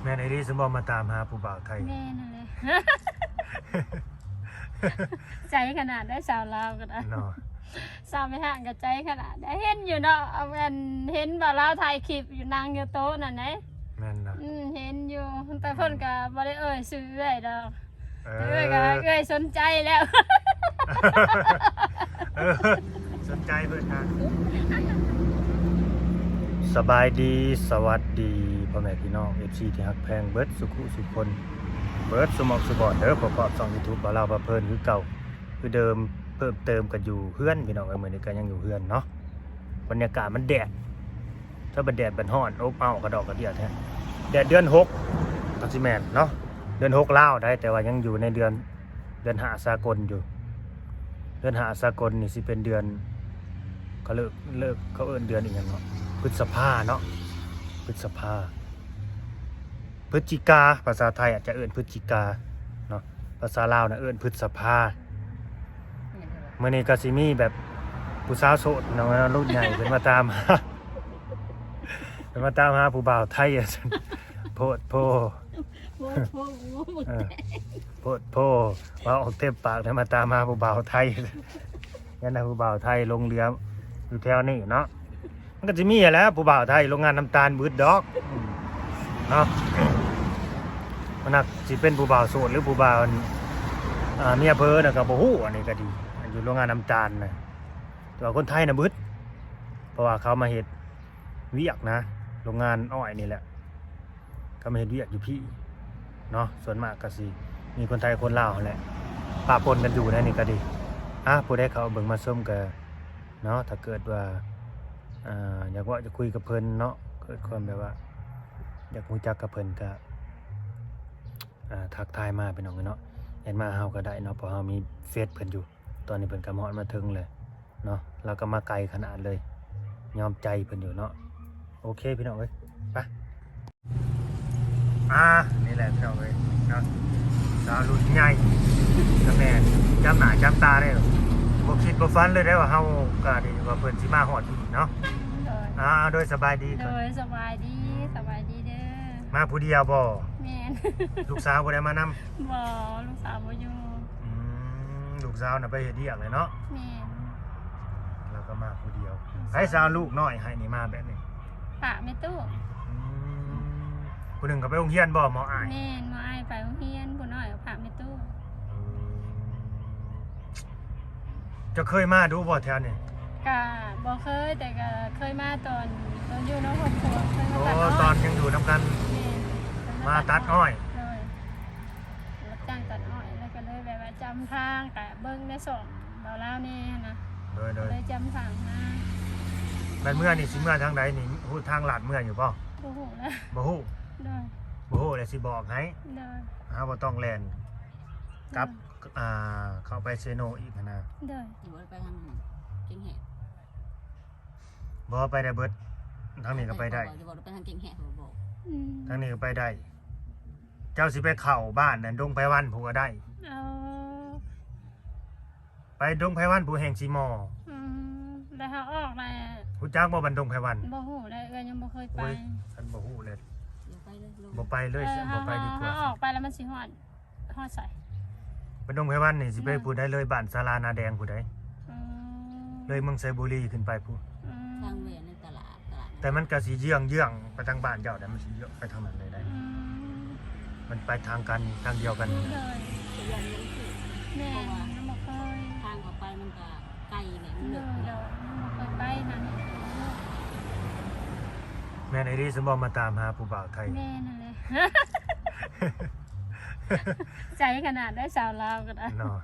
ແມ່ນອີ່ຫຼີຊັ້ນບໍ່ ມາຕາມຫາຜູ້ບ່າວໄທ? ແມ່ນຫັ້ນແຫຼະ ໃຈຂະໜາດໃດສາວລາວກໍໄດ້ເນາະ ສາວແມ່ຮ້າງກໍໃຈຂະໜາດໃດ ເຫັນຢູ່ເນາະ ອັນເຫັນບ່າວລາວຖ່າຍຄລິບຢູ່ ນັ່ງຢູ່ໂຕະນັ້ນເດ້. ແມ່ນລະ ອືມ ເຫັນຢູ່ ແຕ່ເພິ່ນກໍບໍ່ໄດ້ເອີ່ຍຊື່ເອື້ອຍດອກ. ເອີ ເອື້ອຍກໍເອື້ອຍສົນໃຈແລ້ວ ເອີ ສົນໃຈເພິ່ນນະ. ສະບາຍດີ ສະຫວັດດີ ພໍ່ແມ່ພີ່ນ້ອງ ເອັຟຊີ ທີ່ຮັກແພງເບິດສູ່ຄູ່ສູ່ຄົນ ເບິດສູ່ໝ່ອງສູ່ບ່ອນເດີ. ພົບກັບຊ່ອງຢູທູບບ່າວລາວພາເພີນຄືເກົ່າຄືເດີມ ເພີ່ມເຕີມກັນຢູ່ເຮືອນພີ່ນ້ອງເອີຍ. ມື້ນີ້ກໍຍັງຢູ່ເຮືອນເນາະ ບັນຍາກາດມັນແດດ ຖ້າບັດແດດບັດຮ້ອນ ອົບເອົາກະດອກກະເດຍແທ້. ແດດເດືອນຫົກກໍຊິແມ່ນເນາະ ເດືອນຫົກລາວໄດ໋ ແຕ່ວ່າຍັງຢູ່ໃນເດືອນ ເດືອນຫ້າສາກົນຢູ່. ເດືອນຫ້າສາກົນນີ້ຊິເປັນເດືອນ ເຂົາເລີກ ເລີກ ເຂົາເອີ້ນເດືອນອີ່ຫຍັງເນາະ ພຶດສະພາເນາະ ພຶດສະພາ ພຶດຈິກາ ພາສາໄທອາດຈະເອີ້ນພຶດຈິກາເນາະ ພາສາລາວນະເອີ້ນພຶດສະພາ. ແມ່ນແລ້ວ ມື້ນີ້ກໍຊິມີແບບຜູ້ສາວໂສດເນາະ ລຸ້ນໃຫຍ່ເພິ່ນມາຕາມຫາ ເພິ່ນມາຕາມຫາຜູ້ບ່າວໄທ ໂພດໂພ ໂພດໂພ ເອີ ໂພດໂພ ເວົ້າອອກເຕັມປາກ ໄດ້ມາຕາມຫາຜູ້ບ່າວໄທ. ຢ້ານວ່າຜູ້ບ່າວໄທຫຼົງເຫຼືອຢູ່ແຖວນີ້ເນາະ ມັນກໍຊິມີຫັ້ນແຫຼະ ຜູ້ບ່າວໄທໂລງງານນ້ຳຕານບຶດດອກເນາະ. ມັນໜັກຊິເປັນຜູ້ບ່າວໂສດ ຫຼືຜູ້ບ່າວ ອ່າ ເມຍເຜີນະກໍບໍ່ຮູ້. ອັນນີ້ກໍດີ ຢູ່ໂລງງານນ້ຳຕານນະ ແຕ່ວ່າຄົນໄທນະບຶດ ເພາະວ່າເຂົາມາເຮັດວຽກນະ ໂລງງານອ້ອຍນີ້ແຫຼະ ກໍມາເຮັດວຽກຢູ່ພີ້ເນາະ. ສ່ວນມາກກໍຊິມີຄົນໄທຄົນລາວຫັ້ນແຫຼະ ປະປົນກັນຢູ່ໃນນີ້ກໍດີ. ອ່າ ຜູ້ໃດເຂົ້າມາເບິ່ງມາຊົມກໍເນາະ ຖ້າເກີດວ່າ ອ່າ ຢາກເວົ້າຢາກຄຸຍກັບເພິ່ນເນາະ ເກີດຄວາມແບບວ່າ ຢາກຮູ້ຈັກກັບເພິ່ນກໍ ອ່າ ທັກທາຍມາພີ່ນ້ອງເອີຍເນາະ ແອັດມາເຮົາກໍໄດ້ເນາະ ເພາະເຮົາມີເຟສເພິ່ນຢູ່. ຕອນນີ້ເພິ່ນກໍມາຮອດມາເຖິງແລ້ວເນາະ ລາວກໍມາໄກຂະໜາດເລີຍ ຍອມໃຈເພິ່ນຢູ່ເນາະ. ໂອເຄພີ່ນ້ອງເອີຍ ໄປ. ອ່າ ນີ້ແຫຼະພີ່ນ້ອງເອີຍເນາະ ສາວລຸ້ນໃຫຍ່ ກະແມ່ນຈຳໜ້າຈຳຕາໄດ້ ບໍ່ຄິດບໍ່ຝັນເລີຍໄດ້ວ່າເຮົາກະນີ້ວ່າເພິ່ນຊິມາຮອດທີ່ນີ້ເນາະ. ໂດຍ ອ່າ ໂດຍ ສະບາຍດີ ໂດຍ ສະບາຍດີ ສະບາຍດີເດີ. ມາຜູ້ດຽວບໍ່? ແມ່ນ ລູກສາວບໍ່ໄດ້ມານຳ? ບໍ່ ລູກສາວບໍ່ຢູ່. ອືມ ລູກສາວນະໄປເຮັດວຽກແລ້ວເນາະ. ແມ່ນ ລາວກໍມາຜູ້ດຽວ. ໃຜສາວລູກນ້ອຍໃຫ້ນີ້ມາແບບນີ້? ຝາກແມ່ຕູ້. ອືມ ຜູ້ໜຶ່ງກໍໄປໂຮງຮຽນບໍ່ ໝໍອ້າຍ? ແມ່ນ ໝໍອ້າຍໄປໂຮງຮຽນ ຜູ້ນ້ອຍກໍຝາກແມ່ຕູ້. ເອີ ເຈົ້າເຄີຍມາດູບໍ່ແຖວນີ້? ກະບໍ່ເຄີຍ ແຕ່ກະເຄີຍມາຕອນ ຕອນຢູ່ນຳຄອບຄົວ ເຄີຍມາ. ໂອ້ ຕອນຍັງຢູ່ນຳກັນ. ແມ່ນ ມາຕັດອ້ອຍ. ໂດຍ ຮັບຈ້າງຕັດອ້ອຍ ແລ້ວກໍເລີຍແບບວ່າຈຳທາງ ກະເບິ່ງໃນຊ່ອງບ່າວລາວແດ່ຫັ້ນນະ. ໂດຍ ໂດຍ ເລີຍຈຳທາງມາ. ແມ່ນເມືອນີ້ຊິເມືອທາງໃດນີ້ ຮູ້ທາງລັດເມືອຢູ່ບໍ່? ບໍ່ຮູ້ແລ້ວ ບໍ່ຮູ້. ໂດຍ ບໍ່ຮູ້ແລ້ວຊິບອກໃຫ້. ໂດຍ ເຮົາບໍ່ຕ້ອງແລ່ນກັບ ໂດຍ ອ່າ ເຂົ້າໄປເຊໂນອີກຫັ້ນນະ. ໂດຍ ຢູ່ໄປທາງເກັງແຫະ ບໍ່ ໄປໄດ້ເບິດ ທາງນີ້ກໍໄປໄດ້ ຢູ່ບໍ່ໄປທາງເກັງແຫະ ບໍ່ ອືມ ທາງນີ້ກໍໄປໄດ້. ເຈົ້າຊິໄປເຂົ້າບ້ານນັ້ນ ດົງໄພວັນພຸ້ນກໍໄດ້. ເອີ ໄປດົງໄພວັນພຸ້ນແຫ່ງສີໝໍ. ອືມ ແລ້ວເຮົາອອກແລ້ວ ຮູ້ຈັກບໍ່ບ້ານດົງໄພວັນ? ບໍ່ຮູ້ແລ້ວ ເອື້ອຍຍັງບໍ່ເຄີຍໄປ. ໂອ້ຍ ຄັນບໍ່ຮູ້ແລ້ວ ບໍ່ໄປເລີຍ ບໍ່ໄປເລີຍ. ເອີ ບໍ່ໄປດີກວ່າ ເຮົາອອກໄປແລ້ວມັນຊິຮອດ ຮອດໃສ? ບ້ານດົງໄພວັນນີ້ຊິໄປ ອືມ ພຸ້ນໃດ ເລີຍບ້ານສາລານາແດງພຸ້ນໃດ. ອືມ ເລີຍເມືອງໄຊບູລີຂຶ້ນໄປພຸ້ນ. ອືມ ທາງແວ່ໃນຕະຫຼາດ ຕະຫຼາດ ແຕ່ມັນກໍຊິເຍືອງໆໄປທາງບ້ານເຈົ້າ ແຕ່ມັນຊິເຍືອງໄປທາງນັ້ນເລີຍໄດ໋. ອືມ ມັນໄປທາງກັນ ທາງດຽວກັນ. ໂດຍ ແມ່ນ ຍັງບໍ່ເຄີຍ ທາງເຂົ້າໄປມັນກໍໄກແຫຼະ ມັນເລິກ. ໂດຍ ຍັງບໍ່ເຄີຍໄປຫັ້ນ. ແມ່ນອີ່ຫຼີຊັ້ນບໍ່ ມາຕາມຫາຜູ້ບ່າວໄທ? ແມ່ນຫັ້ນແຫຼະ ໃຈຂະໜາດໃດສາວລາວກໍໄດ້ເນາະ.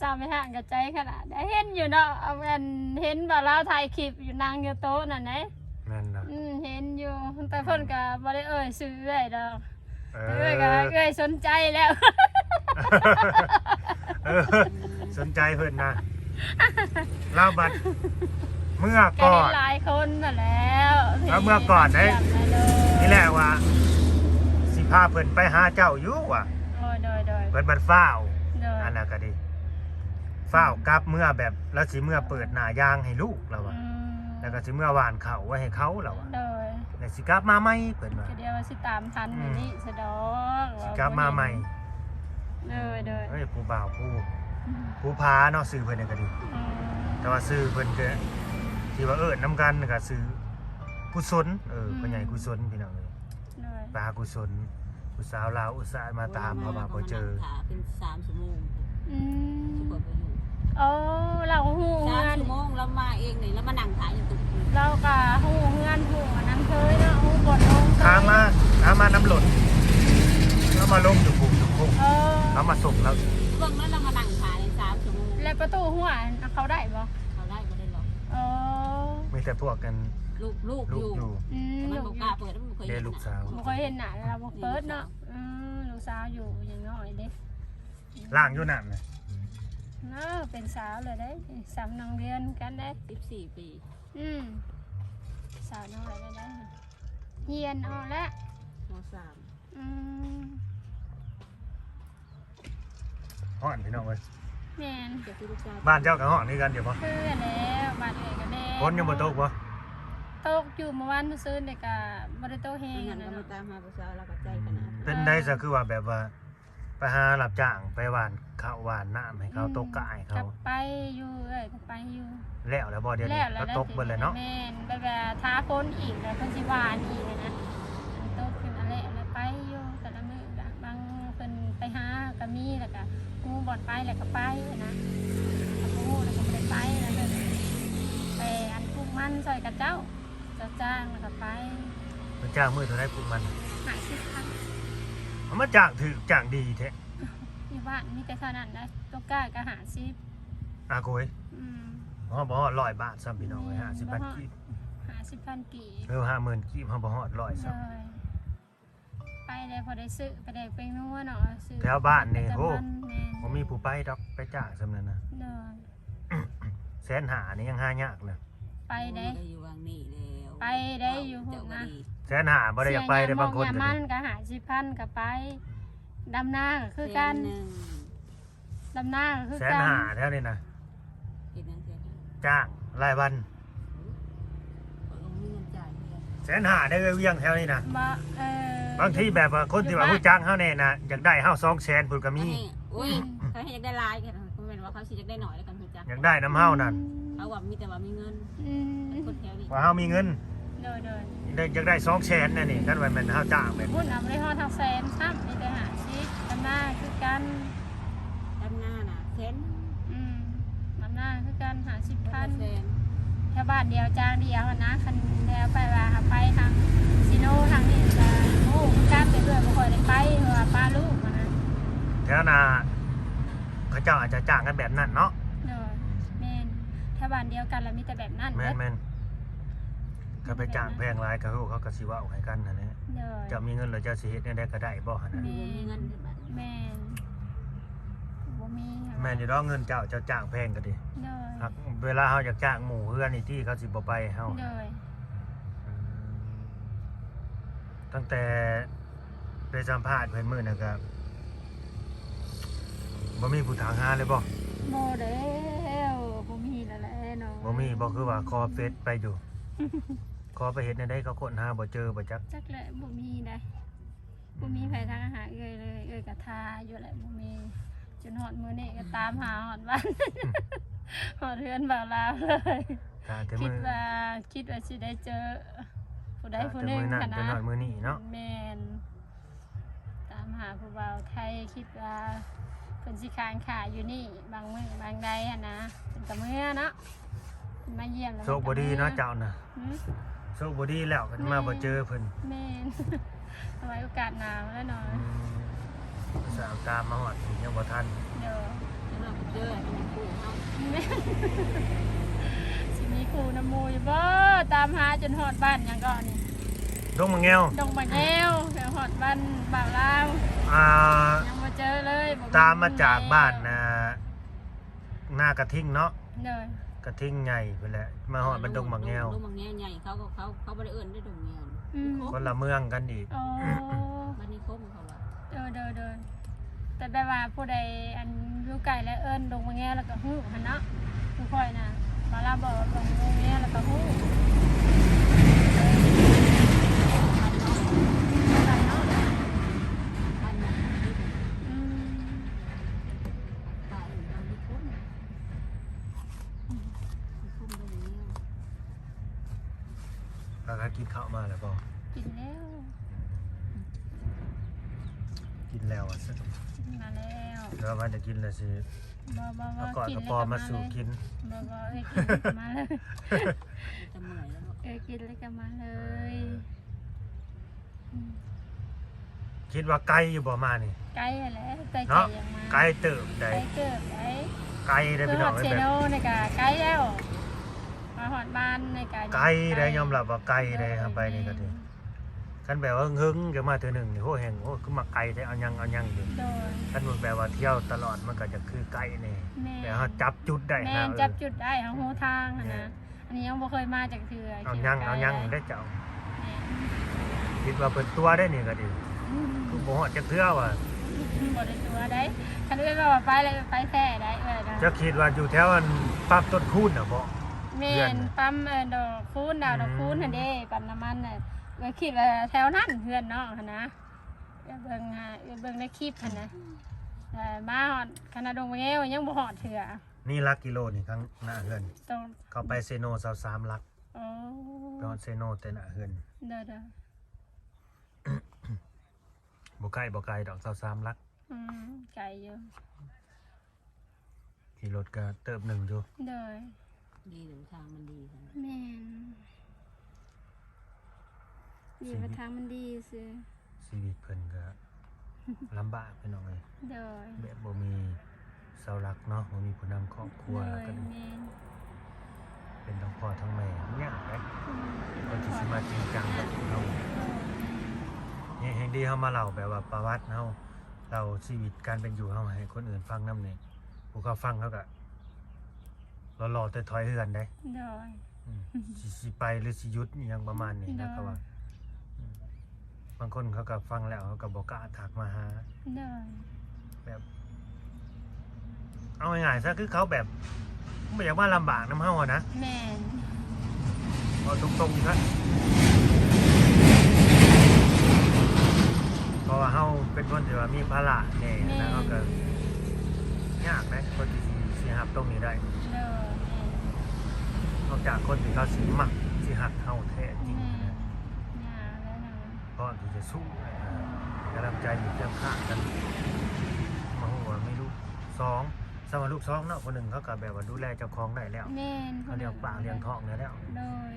ສາວແມ່ຮ້າງກໍໃຈຂະໜາດໃດ ເຫັນຢູ່ເນາະ ອັນເຫັນບ່າວລາວຖ່າຍຄລິບຢູ່ ນັ່ງຢູ່ໂຕະນັ້ນເດ້. ແມ່ນລະ ອືມ ເຫັນຢູ່ ແຕ່ເພິ່ນກໍບໍ່ໄດ້ເອີ່ຍຊື່ເອື້ອຍດອກ. ເອີ ເອື້ອຍກໍເອື້ອຍສົນໃຈແລ້ວ. ເອີ ສົນໃຈເພິ່ນນະ ລາວບັດເມືອກ່ອນ ຫຼາຍຄົນຫັ້ນແລ້ວ ລາວເມືອກ່ອນເດ້. ນີ້ແຫຼະວ່າຊິພາເພິ່ນໄປຫາເຈົ້າຢູ່ວ່າ. ໂດຍ ໂດຍ ໂດຍ ເພິ່ນບັດຟ້າວ. ໂດຍ ອັນນັ້ນກໍດີ ຟ້າວກັບເມືອ ແບບລາວຊິເມືອເປີດໜ້າຢາງໃຫ້ລູກລາວວ່າ. ອືມ ແລ້ວກໍຊິເມືອຫວ່ານເຂົ້າໄວ້ໃຫ້ເຂົາລາວວ່າ. ໂດຍ ແ ຊິກັບມາໃໝ່ ເພິ່ນວ່າ ກໍດຽວວ່າຊິຕາມທັນ ອືມ ມື້ນີ້ຊະດອກ ຊິກັບມາໃໝ່. ໂດຍໆ ເອີຍ ຜູ້ບ່າວຜູ້ ອືມ ຜູ້ພາເນາະ ຊື່ເພິ່ນກໍດີ ອືມ ແຕ່ວ່າຊື່ເພິ່ນກໍທີ່ວ່າເອີ້ນນຳກັນກໍຊື່ກຸສົນ ເອີ ອືມ ພໍ່ໃຫຍ່ກຸສົນ ພີ່ນ້ອງເອີຍ ໂດຍ ປາກຸສົນ ຜູ້ສາວລາວອຸດສາມາຕາມ ເພາະວ່າບໍ່ເຈີ ຖ້າເປັນສາມຊົ່ວໂມງ ອືມ ຄືຂ້ອຍບໍ່ຢູ່ ໂອ້ ລາວຮູ້ເຮືອນ ສາມຊົ່ວໂມງ ລາວມາເອງນີ້ ລາວມານັ່ງຖ້າຢູ່ຕຸ ລາວກໍຮູ້ເຮືອນ ຮູ້ອັນນັ້ນເຄີຍເນາະ ຮູ້ບ່ອນລົງເຄີຍ ຖ້າມາ ຖ້າມານຳລົດ ລາວມາລົງຢູ່ພູຢູ່ຄຸກ ເອີ ລາວມາສົ່ງ ລາວເບິ່ງແລ້ວ ລາວມານັ່ງຖ້າໃນສາມຊົ່ວໂມງ ແລ້ວປະຕູຮົ້ວເຂົ້າໄດ້ບໍ່? ເຂົ້າໄດ້ ບໍ່ໄດ້ລັອກ ເອີ ມີແຕ່ພວກກັນ ລູກ ລູກຢູ່ ອືມ ແຕ່ມັນບໍ່ກ້າເປີດ ມັນບໍ່ເຄີຍເຫັນໜ້າ ເດ້ ລູກສາວ ບໍ່ເຄີຍເຫັນໜ້າ ລາວບໍ່ເປີດເນາະ ອືມ ລູກສາວຢູ່ຍັງນ້ອຍເດ້ ລ້າງຢູ່ນ້ຳນະ ເອີ ເປັນສາວແລ້ວເດ້ ສ່ຳນ້ອງເດືອນກັນເດ້ ສິບສີ່ປີ ອືມ ສາວນ້ອຍແລ້ວເດ້ ຮຽນອອກແລ້ວ ມໍສາມ ອືມ ຮ້ອນພີ່ນ້ອງເອີຍ ແມ່ນ ກໍຄືລູກສາວ ບ້ານເຈົ້າກໍຮ້ອນຄືກັນຢູ່ບໍ່? ຄືກັນແລ້ວ ບ້ານເອື້ອຍກໍແດ່ ຝົນຍັງບໍ່ຕົກບໍ່? ຕົກຢູ່ມື້ວານມື້ຊືນນີ້ກໍບໍ່ໄດ້ຕົກແຮງ ນັ້ນກໍມາຕາມຫາຜູ້ສາວ ລາວກໍໃຈຂະໜາດ ເປັນໃດຊະ ຄືວ່າແບບວ່າ ໄປຫາຮັບຈ້າງໄປຫວ່ານເຂົ້າຫວ່ານນ້ຳໃຫ້ເຂົາ ອືມ ຕົກກະໃຫ້ເຂົາ ກໍໄປຢູ່ເອື້ອຍ ກໍໄປຢູ່ ແລ້ວແລ້ວບໍ່? ດຽວນີ້ ແລ້ວແລ້ວ ກໍຕົກເບິດແລ້ວເນາະ ແມ່ນ ແບບວ່າຖ້າຝົນອີກແລ້ວເພິ່ນຊິຫວ່ານອີກນະ ມັນຕົກຂຶ້ນຫັ້ນແຫຼະ ແລ້ວໄປຢູ່ແຕ່ລະມື້ ບາງເພິ່ນໄປຫາກໍມີ ແລ້ວກໍຮູ້ບ່ອນໄປແລ້ວກໍໄປນະ ຖ້າບໍ່ຮູ້ແລ້ວກໍບໍ່ໄດ້ໄປ ແລ້ວກໍໄປອັນປູກມັນຊ່ອຍເຂົາເຈົ້າ ເຈົ້າຈ້າງແລ້ວກໍໄປ ເພິ່ນຈ້າງມື້ເທົ່າໃດປູກມັນ? ຫ້າສິບພັນ ເອົາມາຈ້າງຖືກຈ້າງດີແທ້ ຢູ່ບ້ານມີແຕ່ເທົ່ານັ້ນໄດ໋ ຕົກກ້າກໍຫ້າສິບ ອາໂກຍ ອືມ ຮອດ ບໍ່ຮອດຮ້ອຍບາດຊ້ຳ ພີ່ນ້ອງເອີຍ ແມ່ນ ຫ້າສິບພັນ ບໍ່ຮອດ ກີບ ຫ້າສິບພັນກີບ ເອີ ຫ້າໝື່ນກີບ ເຮົາບໍ່ຮອດຮ້ອຍຊ້ຳ ໂດຍ ໄປແລ້ວພໍໄດ້ຊື້ປາແດກແປ້ງນົວເນາະ ຊື້ແຖວບ້ານນີ້ ແຕ່ ໂອ້ ແມ່ນ ບໍ່ມີຜູ້ໄປດອກ ໄປຈ້າງສ່ຳນັ້ນນະ ໂດຍ ແສນຫ້ານີ້ຍັງຫາຍາກນະ ໄປໄດ້ ໄດ້ຢູ່ຫວ່າງນີ້ແລ້ວ ໄປໄດ້ຢູ່ພຸ້ນນະ ແສນຫ້າບໍ່ໄດ້ຢາກໄປເດ້ ບາງຄົນກໍ ມັນກໍຫ້າສິບພັນກໍໄປ ດຳນາກໍຄືກັນ ແສນໜຶ່ງ ດຳນາກໍຄືກັນ ແສນຫ້າແຖວນີ້ນະ ເຮັດຫຍັງແສນຫ້າ ຈ້າງລາຍວັນ ຂ້ອຍກໍບໍ່ມີເງິນຈ່າຍເທື່ອ ແສນຫ້າເດ້ ວຽງແຖວນີ້ນະ ບໍ່ ເອີ ບາງທີແບບວ່າຄົນທີ່ວ່າຮູ້ຈັກເຮົາແດ່ນະ ຢາກໄດ້ເຮົາສອງແສນພຸ້ນກໍມີ ໂອ້ຍ ອືມ ເຂົາໃຫ້ຢາກໄດ້ຫຼາຍກໍບໍ່ແມ່ນວ່າເຂົາຊິຢາກໄດ້ໜ້ອຍແລ້ວກັນຮູ້ຈັກ ຢາກໄດ້ນຳເຮົານັ້ນ ອືມ ເຂົາວ່າມີແຕ່ວ່າມີເງິນ ອືມ ຄົນແຖວນີ້ ວ່າເຮົາມີເງິນ ໂດຍໆ ໄດ້ ຢາກໄດ້ສອງແສນນະນີ້ ຄັນວ່າແມ່ນເຮົາຈ້າງແບບ ພຸ້ນນະ ບໍ່ໄດ້ຮອດຮອກແສນຊ້ຳ ມີແຕ່ຫ້າສິບ ດຳນາຄືກັນ ດຳນານະແສນ ອືມ ດຳນາຄືກັນ ຫ້າສິບພັນ ແຖວບ້ານດຽວຈ້າງດຽວຫັ້ນນະ ຄັນແຖວໄປວ່າເຮົາໄປທາງຊີໂນທາງນີ້ກໍ ໂອ້ ຄືກັນ ແຕ່ເອື້ອຍບໍ່ຄ່ອຍໄດ້ໄປ ເພາະວ່າປະລູກຫັ້ນນະ ແຖວໜ້າ ເຂົາເຈົ້າອາດຈະຈ້າງກັນແບບນັ້ນເນາະ ໂດຍ ແມ່ນ ແຖວບ້ານດຽວກັນລະມີແຕ່ແບບນັ້ນ ແມ່ນໆ ຄັນໄປຈ້າງແພງຫຼາຍກໍ ເຂົາກໍຊິເວົ້າໃຫ້ກັນຫັ້ນແຫຼະ ໂດຍ ເຈົ້າມີເງິນແລ້ວເຈົ້າຊິເຮັດແນວໃດກໍໄດ້ບໍ່ຫັ້ນນະ ແມ່ນ ບໍ່ມີເງິນ ແມ່ນ ບໍ່ມີ ແມ່ນຢູ່ດອກ ເງິນເຈົ້າ ເຈົ້າຈ້າງແພງກໍດີ ໂດຍ ຫາກເວລາເຮົາຢາກຈ້າງໝູ່ເຮືອນນີ້ຕິ ເຂົາຊິບໍ່ໄປເຮົາ ໂດຍ ອືມ ຕັ້ງແຕ່ໄປສຳພາດເພິ່ນມື້ນັ້ນກໍ ບໍ່ມີຜູ້ຖາມຫາເລີຍບໍ່? ບໍ່ແລ້ວ ບໍ່ມີແລ້ວແຫຼະເນາະ ບໍ່ມີບໍ່? ຄືວ່າຂໍເຟສໄປຢູ່ ຂໍໄປເຮັດແນວໃດ ເຂົາຄົ້ນຫາບໍ່ເຈີບໍ່ຈັກ ຈັກແຫຼະ ບໍ່ມີໃດ ບໍ່ມີໃຜຖາມຫາເອື້ອຍເລີຍ ເອື້ອຍກໍຖ້າຢູ່ແຫຼະ ບໍ່ມີ ຈົນຮອດມື້ນີ້ກໍຕາມຫາຮອດບ້ານ ຮອດເຮືອນບ່າວລາວເລີຍ ຖ້າແຕ່ ຄິດວ່າ ຄິດວ່າຊິໄດ້ເຈີຜູ້ໃດຜູ້ໜຶ່ງ ຖ້າແຕ່ມື້ນັ້ນ ຫັ້ນນະ ຈົນຮອດມື້ນີ້ເນາະ ແມ່ນ ຕາມຫາຜູ້ບ່າວໄທ ຄິດວ່າເພິ່ນຊິຄ້າງຄາຢູ່ນີ້ ບາງມື້ບາງໃດຫັ້ນນະ ເພິ່ນກໍເມືອເນາະ ເພິ່ນມາຢ້ຽມແລ້ວ ໂຊກບໍ່ດີເນາະ ເຈົ້ານະ ຫື? ໂຊກບໍ່ດີແລ້ວ ເພິ່ນມາບໍ່ເຈີເພິ່ນ ແມ່ນ ເອົາໄວ້ໂອກາດໜ້າແລ້ວເນາະ ອືມ ສາວຕາມມາຮອດ ຍັງບໍ່ທັນ ໂດຍ ຍັງບໍ່ເຈີ ຊິມີຄູ່ນຳໝູ່ຢູ່ບໍ່? ຕາມຫາຈົນຮອດບ້ານຫຍັງເກາະນີ້ ດົງໝາກແງວ ດົງໝາກແງວ ແລ້ວຮອດບ້ານບ່າວລາວ ອ່າ ຍັງບໍ່ເຈີເລີຍ ບໍ່ມີ ຕາມມາຈາກບ້ານ ນາກະທິງເນາະ ໂດຍ ກະທິງໃຫຍ່ພຸ້ນແຫຼະ ມາຮອດບ້ານດົງໝາກແງວ ດົງໝາກແງວໃຫຍ່ ເຂົາກໍ ເຂົາ ເຂົາບໍ່ໄດ້ເອີ້ນເດ້ດົງແງວ ອືມ ຄົນລະເມືອງກັນອີກ ອໍ ບ້ານນິຄົມເຂົາວ່າ ເອີ ໂດຍໆ ແຕ່ແບບວ່າຜູ້ໃດອັນຢູ່ໃກ້ແລ້ວເອີ້ນດົງໝາກແງວແລ້ວກໍຮູ້ຫັ້ນເນາະ ຄືຂ້ອຍນະ ເວລາບອກດົງໝາກແງວແລ້ວກໍຮູ້ ເອີ ພາກັນກິນເຂົ້າມາແລ້ວບໍ່? ກິນແລ້ວ ກິນແລ້ວວ່າຊັ້ນ ກິນມາແລ້ວ ແລ້ວວ່າໄດ້ກິນແລ້ວຊິ ບໍ່ ບໍ່ ບໍ່ ເອົາກ້ອຍກະປອມມາສູ່ກິນ ບໍ່ ບໍ່ ເອີ ກິນແລ້ວກະມາເລີຍ ເອີ ກິນແລ້ວກະມາເລີຍ ເອີ ອືມ ຄິດວ່າໄກຢູ່ບໍ່ມານີ້? ໄກຫັ້ນແຫຼະ ແຕ່ໃຈຢາກມາ ເນາະ ໄກເຕີບໃດ ໄກເຕີບໃດ ໄກເດີພີ່ນ້ອງ ຄືຮອດເຊໂນນີ້ກະໄກແລ້ວ ມາຮອດບ້ານນີ້ກະໄກໃດ ໄກ ຍອມຮັບວ່າໄກໃດ ເຮົາໄປນີ້ກະດີ ແມ່ນ ຄັນແບບວ່າເຫິງໆ ຈະມາເທື່ອໜຶ່ງນີ້ ໂຫ ແຮ່ງ ໂຫ ຄືມາໄກແທ້ ເອົາຫຍັງ ເອົາຫຍັງຢູ່ ໂດຍ ຄັນແບບວ່າທ່ຽວຕະຫຼອດ ມັນກະຈະຄືໃກ້ແນ່ ແມ່ນ ແບບເຮົາຈັບຈຸດໄດ້ ແມ່ນ ນະ ເອີ ຈັບຈຸດໄດ້ ເຮົາຮູ້ທາງຫັ້ນນະ ແມ່ນ ອັນນີ້ຍັງບໍ່ເຄີຍມາຈັກເທື່ອ ເອົາຫຍັງ ເອົາຫຍັງເດ້ເຈົ້າ ແມ່ນ ຄິດວ່າເພິ່ນຕົວະເດ້ນີ້ກະດີ ອືມ ຄືບໍ່ຮອດຈັກເທື່ອວ່າ ບໍ່ໄດ້ຕົວະໃດ ຄັນເອື້ອຍວ່າໄປແລ້ວໄປແທ້ໃດເອື້ອຍນະ ເຈົ້າຄິດວ່າຢູ່ແຖວອັນປ້ຳຕົ້ນຄູນນະບໍ? ແມ່ນ ປ້ຳ ເອີ ດອກຄູນ ດາວດອກຄູນຫັ້ນເດ້ ປ້ຳນ້ຳມັນນະ ເອື້ອຍຄິດວ່າແຖວນັ້ນເຮືອນນ້ອງຫັ້ນນະ ເອື້ອຍເບິ່ງ ເອື້ອຍເບິ່ງໃນຄລິບຫັ້ນນະ ເອີ ມາຮອດຄະນະດົງມະແງວຍັງບໍ່ຮອດເທື່ອ ນີ້ຫຼັກກິໂລນີ້ຂ້າງໜ້າເຮືອນ ເຂົ້າໄປເຊໂນຊາວສາມຫຼັກ ໂອ້ ໄປຮອດເຊໂນແຕ່ໜ້າເຮືອນ ໂດຍໆ ບໍ່ໃກ້ ບໍ່ໄກດອກ ຊາວສາມຫຼັກ ອືມ ໄກຢູ່ ຂີ່ລົດກະເຕີບໜຶ່ງຢູ່ ໂດຍ ດີນຳທາງມັນດີ ແມ່ນ ດີວ່າທາງມັນດີຊື່ ຊີວິດເພິ່ນກະລຳບາກພີ່ນ້ອງເອີຍ ໂດຍ ແບບບໍ່ມີເສົາຫຼັກເນາະ ບໍ່ມີຜູ້ນຳຄອບຄົວ ໂດຍ ແລ້ວກະ ແມ່ນ ເປັນທັງພໍ່ທັງແມ່ ຍາກເດ້ ອືມ ເພິ່ນຊິ ຊິມາຈິງຈັງກັບເຮົາ ໂດຍ ແຮງ ແຮງດີເຮົາມາເລົ່າແບບວ່າປະຫວັດເຮົາ ເລົ່າຊີວິດການເປັນຢູ່ເຮົາໃຫ້ຄົນອື່ນຟັງນຳນີ້ ຜູ້ເຂົາຟັງເຂົາກະ ລໍໆ ແຕ່ຖອຍເຮືອນເດ້ ໂດຍ ອືມ ຊິ ຊິໄປຫຼືຊິຢຸດອີ່ຫຍັງປະມານນີ້ນະ ໂດຍ ເຂົາວ່າ ອືມ ບາງຄົນເຂົາກະຟັງແລ້ວເຂົາກະບໍ່ກ້າທັກມາຫາ ໂດຍ ແບບ ເອົາງ່າຍໆຊະ ຄືເຂົາແບບບໍ່ຢາກມາລຳບາກນຳເຮົາຫັ້ນນະ ແມ່ນ ເວົ້າຕົງໆຊະ ເພາະວ່າເຮົາເປັນຄົນທີ່ວ່າມີພາລະແດ່ ແມ່ນ ນະ ເຮົາກະຍາກເດ້ ຄົນທີ່ຊິ ຊິຮັບຕົງນີ້ໄດ້ ໂດຍ ແມ່ນ ນອກຈາກຄົນທີ່ເຂົາຊິມັກ ຊິຮັກເຮົາແທ້ຈິງ ແມ່ນ ນະ ຍາກແລ້ວນະ ພ້ອມທີ່ຈະສູ້ ກຳລັງໃຈຢູ່ຄຽງຂ້າງກັນ ມາຮູ້ວ່າມີລູກສອງ ສຳລັບລູກສອງເນາະ ຜູ້ໜຶ່ງເຂົາກະແບບວ່າດູແລເຈົ້າຂອງໄດ້ແລ້ວ ແມ່ນ ເຂົາລ້ຽງປາກລ້ຽງທ້ອງໄດ້ແລ້ວ ໂດຍ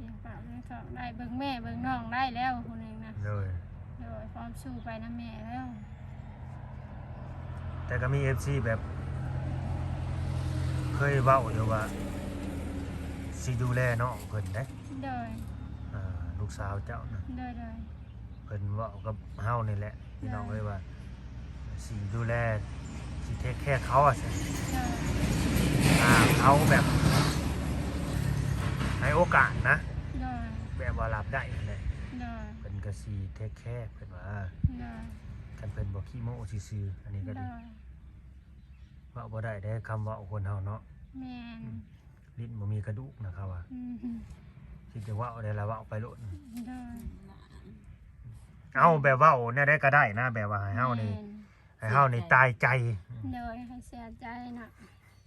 ລ້ຽງປາກລ້ຽງທ້ອງໄດ້ ເບິ່ງແມ່ເບິ່ງນ້ອງໄດ້ແລ້ວຜູ້ໜຶ່ງນະ ໂດຍ ໂດຍ ພ້ອມສູ້ໄປນຳແມ່ແລ້ວ ແຕ່ກະມີເອັຟຊີແບບເຄີຍເວົ້າຢູ່ວ່າຊິດູແລນ້ອງເພິ່ນເດ້ ໂດຍ ອ່າ ລູກສາວເຈົ້ານະ ໂດຍໆ ເພິ່ນເວົ້າກັບເຮົານີ້ແຫຼະ ພີ່ນ້ອງເອີຍ ໂດຍ ວ່າຊິດູແລ ຊິເທກແຄເຂົາວ່າຊັ້ນ ໂດຍ ຖ້າເຂົາແບບໃຫ້ໂອກາດນະ ໂດຍ ແບບວ່າຮັບໄດ້ຫັ້ນແຫຼະ ໂດຍ ເພິ່ນກະຊິເທກແຄ ເພິ່ນວ່າ ໂດຍ ຄັນເພິ່ນບໍ່ຂີ້ໂມ້ຊື່ໆ ອັນນີ້ກະດີ ໂດຍ ເວົ້າບໍ່ໄດ້ເດ້ ຄຳເວົ້າຄົນເຮົາເນາະ ແມ່ນ ອືມ ລີ້ນບໍ່ມີກະດູກນະເຂົາວ່າ ອືມ ຄິດຈະເວົ້າໄດ້ລະເວົ້າໄປໂລດ ໂດຍ ເອົາແບບເວົ້າແນວໃດກະໄດ້ນະ ແບບວ່າໃຫ້ເຮົານີ້ ແມ່ນ ໃຫ້ເຮົານີ້ຕາຍໃຈ ໂດຍ ໃຫ້ເສຍໃຈເນາະ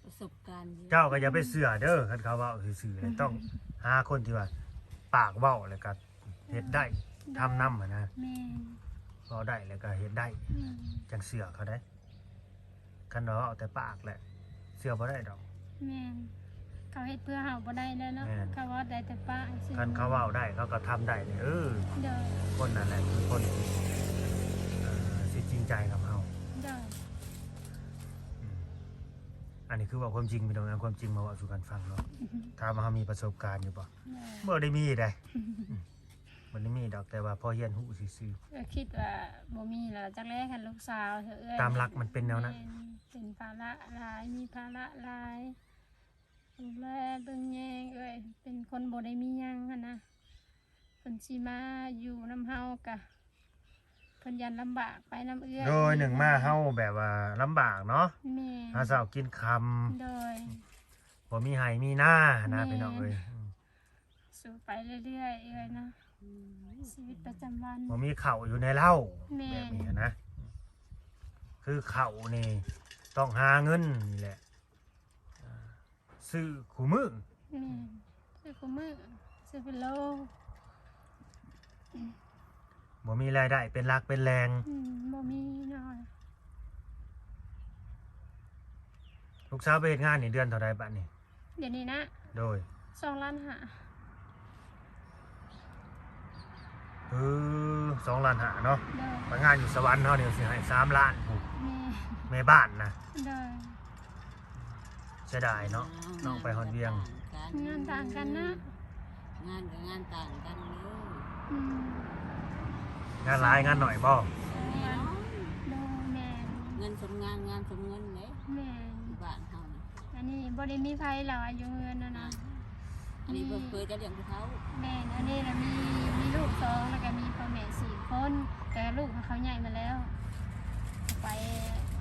ປະສົບການຢູ່ ເຈົ້າກະຢ່າໄປເຊື່ອເດີ ຄັນເຂົາເວົ້າຊື່ໆ ແລ້ວຕ້ອງຫາຄົນທີ່ວ່າປາກເວົ້າ ແລ້ວກະເຮັດໄດ້ ໂດຍ ທຳນຳຫັ້ນນະ ແມ່ນ ເວົ້າໄດ້ແລ້ວກະເຮັດໄດ້ ແມ່ນ ຈັ່ງເຊື່ອເຂົາໄດ້ ຄັນວ່າເວົ້າແຕ່ປາກແຫຼະ ເຊື່ອບໍ່ໄດ້ດອກ ແມ່ນ ເຂົາເຮັດເພື່ອເຮົາບໍ່ໄດ້ແລ້ວເນາະ ແມ່ນ ເຂົາເວົ້າໄດ້ແຕ່ປາກຊື່ ຄັນເຂົາເວົ້າໄດ້ ເຂົາກະທຳໄດ້ນີ້ ເອີ ໂດຍ ຄົນນັ້ນແຫຼະຄືຄົນທີ່ ເອີ ຊິຈິງໃຈກັບເຮົາ ໂດຍ ອືມ ອັນນີ້ຄືເວົ້າຄວາມຈິງ ພີ່ນ້ອງ ເອົາຄວາມຈິງມາເວົ້າສູ່ກັນຟັງເນາະ ຖາມວ່າເຮົາມີປະສົບການຢູ່ບໍ່? ໂດຍ ບໍ່ໄດ້ມີໃດ ອືມ ບໍ່ໄດ້ມີດອກ ແຕ່ວ່າພໍຮຽນຮູ້ຊື່ໆ ເອີ ຄິດວ່າບໍ່ມີລະ ຈັກແລ ຄັນລູກສາວເທື່ອເອື້ອຍ ຕາມຫຼັກມັນເປັນແນວນັ້ນ ແມ່ນ ເປັນພາລະຫຼາຍ ມີພາລະຫຼາຍ ດູແລເບິ່ງແຍງເອື້ອຍ ເປັນຄົນບໍ່ໄດ້ມີຫຍັງຫັ້ນນະ ເພິ່ນຊິມາຢູ່ນຳເຮົາກະ ເພິ່ນຢ້ານລຳບາກໄປນຳເອື້ອຍ ໂດຍ ໜຶ່ງມາເຮົາແບບວ່າລຳບາກເນາະ ແມ່ນ ຫາເຊົ້າກິນຄ່ຳ ໂດຍ ບໍ່ມີໄຮ່ມີນານະ ແມ່ນ ພີ່ນ້ອງເອີຍ ອືມ ສູ້ໄປເລື້ອຍໆເອື້ອຍນະ ອືມ ຊີວິດປະຈຳວັນ ບໍ່ມີເຂົ້າຢູ່ໃນເລົ້າ ແມ່ນ ແບບນີ້ນະ ຄືເຂົ້ານີ້ຕ້ອງຫາເງິນນີ້ແຫຼະ ອ່າ ຊື້ຄູ່ມື້ ແມ່ນ ຊື້ຄູ່ມື້ ເປັນໂລ ບໍ່ມີລາຍໄດ້ເປັນຫຼັກເປັນແຫຼ່ງ. ອືມ ບໍ່ມີເນາະ. ລູກສາວໄປເຮັດງານນີ້ເດືອນເທົ່າໃດບາດນີ້? ດຽວນີ້ນະ? ໂດຍ ສອງລ້ານຫ້າ. ເອີ ສອງລ້ານຫ້າເນາະ. ໂດຍ ໄປງານຢູ່ສະຫວັນເຮົານີ້ຊິໃຫ້ສາມລ້ານພຸ້ນ. ແມ່ ແມ່ບ້ານນະ. ໂດຍ ເສຍດາຍເນາະ. ນ້ອງໄປຮອດວຽງ ງານຕ່າງກັນນະ. ງານກໍງານຕ່າງກັນເດີ. ອືມ ງານຫຼາຍງານໜ້ອຍບໍ່? ໂດຍ ແມ່ນ. ເງິນສົມງານ ງານສົມເງິນເດ້. ແມ່ນ ຢູ່ບ້ານເຮົານະ. ອັນນີ້ບໍ່ໄດ້ມີໃຜແລ້ວ ອາ ຢູ່ເຮືອນນະນະ. ອັນນີ້ເພິ່ນເຄີຍຈະລ້ຽງຜູ້ເຖົ້າ. ແມ່ນ ອັນນີ້ລະມີ ມີລູກສອງ ແລ້ວກໍມີພໍ່ແມ່ສີ່ຄົນ ແຕ່ລູກເຂົາໃຫຍ່ໝົດແລ້ວ ໄປ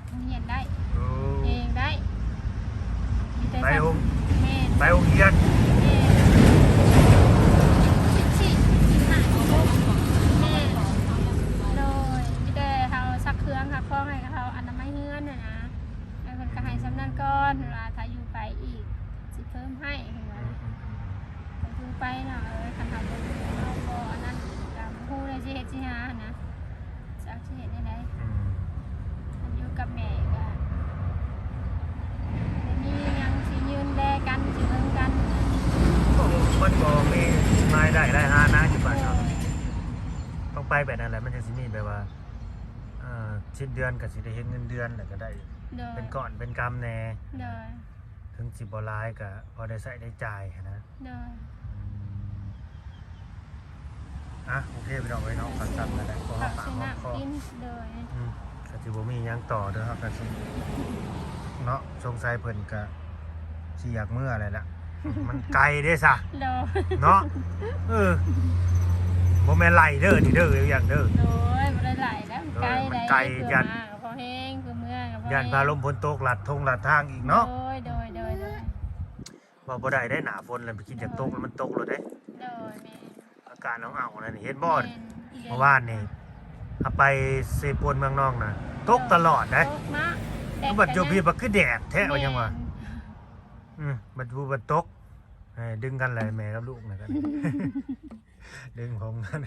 ໂຮງຮຽນໄດ້. ໂອ້ ເອງໄດ້ ມີແຕ່ ໄປໂຮງ ແມ່ນ ໄປໂຮງຮຽນ. ແມ່ນ ສິບສີ່ ສິບຫ້າ ສິບຫົກ. ແມ່ນ ໂດຍ ມີແຕ່ເຮົາຊັກເຄື່ອງ ຮັບຂອງໃຫ້ເຂົາ ອະນາໄມເຮືອນຫັ້ນນະ. ແລ້ວເພິ່ນກໍໃຫ້ສ່ຳນັ້ນກ່ອນ ວ່າຖ້າຢູ່ໄປອີກຊິເພີ່ມໃຫ້ ເພິ່ນວ່າ. ອືມໆໆ ກໍຄືໄປເນາະ. ເອີ ຄັນເຮົາບໍ່ຢູ່ ເຮົາບໍ່ອັນນັ້ນ ກໍບໍ່ຮູ້ເລີຍຊິເຮັດຊິຫາຫັ້ນນະ ຈັກຊິເຮັດແນວໃດ. ອືມ ຄັນຢູ່ກັບແມ່ກໍບໍ່ມີຫຍັງຊິຢືນແລກັນ ຊິເບິ່ງກັນ. ໂອ້ ມັນບໍ່ມີລາຍໄດ້ລາຍຫານະ ຢູ່ບ້ານເຮົາ. ໂດຍ ຕ້ອງໄປແບບນັ້ນແຫຼະ ມັນຈັ່ງຊິມີແບບວ່າ ເອີ ສິ້ນເດືອນກໍຊິໄດ້ເຫັນເງິນເດືອນ ແລ້ວກໍໄດ້ ໂດຍ ເປັນກ້ອນເປັນກຳແດ່. ໂດຍ ເຖິງຊິບໍ່ຫຼາຍກໍພໍໄດ້ໃຊ້ໄດ້ຈ່າຍຫັ້ນນະ. ໂດຍ ອືມ ອ່ະ ໂອເຄ ພີ່ນ້ອງເອີຍເນາະ ກໍສ່ຳນັ້ນແຫຼະ ເພາະເຮົາປາກເຮົາຄໍ. ໂດຍ ອືມ ກໍຊິບໍ່ມີຫຍັງຕໍ່ເດີ ເຮົາກໍຊິເນາະ ສົງໄສເພິ່ນກໍຊິຢາກເມືອແລ້ວລະ. ມັນໄກເດ້ຊະ. ໂດຍ ເນາະ. ເອີ ບໍ່ແມ່ນໄລ່ເດີນີ້ເດີ ຫຍັງເດີ. ໂດຍ ບໍ່ໄດ້ໄລ່ແລ້ວ ມັນໄກ ເອີ ມັນໄກ ໄດ້ ຢ້ານ ເພື່ອມາກໍພໍແຮງ ເພື່ອເມືອກໍພໍແຮງ ຢ້ານຟ້າລົມຝົນຕົກ ລັດທົ່ງລັດທາງອີກເນາະ. ໂດຍ ໂດຍ ໂດຍ ໂດຍ ເວົ້າບໍ່ໄດ້ເດ້ ໜ້າຝົນແລ້ວ ໄປຄິດຢາກຕົກ ໂດຍ ແລ້ວມັນຕົກໂລດເດ້. ໂດຍ ແມ່ນ ອາກາດໜາວໆ ນັ້ນເຫັນບໍ່? ແມ່ນ ເມື່ອວານນີ້ ເຮົາໄປເຊໂປນເມືອງນອງນະ ຕົກ ໂດຍ ຕະຫຼອດເດ້. ຕົກເນາະ ແດດ ບັດຢູ່ພີ້ ກໍຍັງ ບັດຄືແດດແທ້ ແມ່ນ ວ່າຫຍັງວະ. ອືມ ບັດຢູ່ ບັດຕົກ ເອີ ດຶງກັນແຫຼະ ແມ່ກັບລູກນະ ກັນ ດຶງຜົມກັນ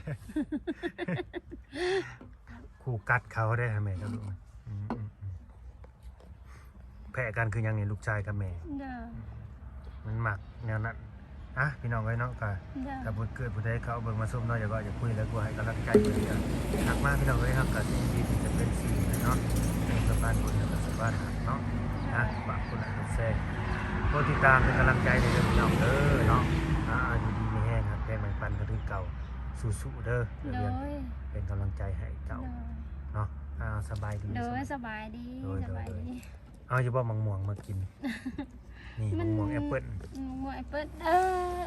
ຄູ່ກັດເຂົາເດ້ ແມ່ກັບລູກນະ. ອືມໆໆ ແພ້ກັນຄືຫຍັງນີ້ ລູກຊາຍກັບແມ່. ໂດຍ ມັນມັກແນວນັ້ນ. ອ່ະ ພີ່ນ້ອງເອີຍເນາະ ກໍ ໂດຍ ຖ້າຜູ້ເກີດຜູ້ໃດເຂົ້າເບິ່ງມາຊົມເນາະ ຢາກເວົ້າຢາກຄຸຍ ແລ້ວກໍໃຫ້ກຳລັງໃຈເພິ່ນ ກໍທັກມາ ພີ່ນ້ອງເອີຍ. ເຮົາກໍຍິນດີທີ່ຈະເປັນສື່ເນາະ ເປັນສະພານບຸນ ແລ້ວກໍສະພານຮັກເນາະ. ອ່ະ ໂດຍ ຝາກກົດໄລກົດແຊ ກົດຕິດຕາມເປັນກຳລັງໃຈໃຫ້ເດີ ພີ່ນ້ອງເດີເນາະ. ອ່າ ຢູ່ດີມີແຮງ ຮັກແພງແບ່ງປັນກັນຄືເກົ່າ ສູ້ໆເດີ. ໂດຍ ເປັນກຳລັງໃຈໃຫ້ເຈົ້າ ໂດຍ ເນາະ. ອ່າ ສະບາຍດີ ໂດຍ ສະບາຍດີ ສະບາຍດີ ໂດຍ ສະບາຍດີ. ເອົາຢູ່ບໍ່ໝາກມ່ວງມາກິນ? ນີ້ ມັນ ໝາກມ່ວງແອັບເປິ້ນ ໝາກມ່ວງແອັບເປິ້ນ. ເອີ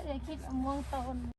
ເອື້ອຍຄິດໝາກມ່ວງຕົ້ນ.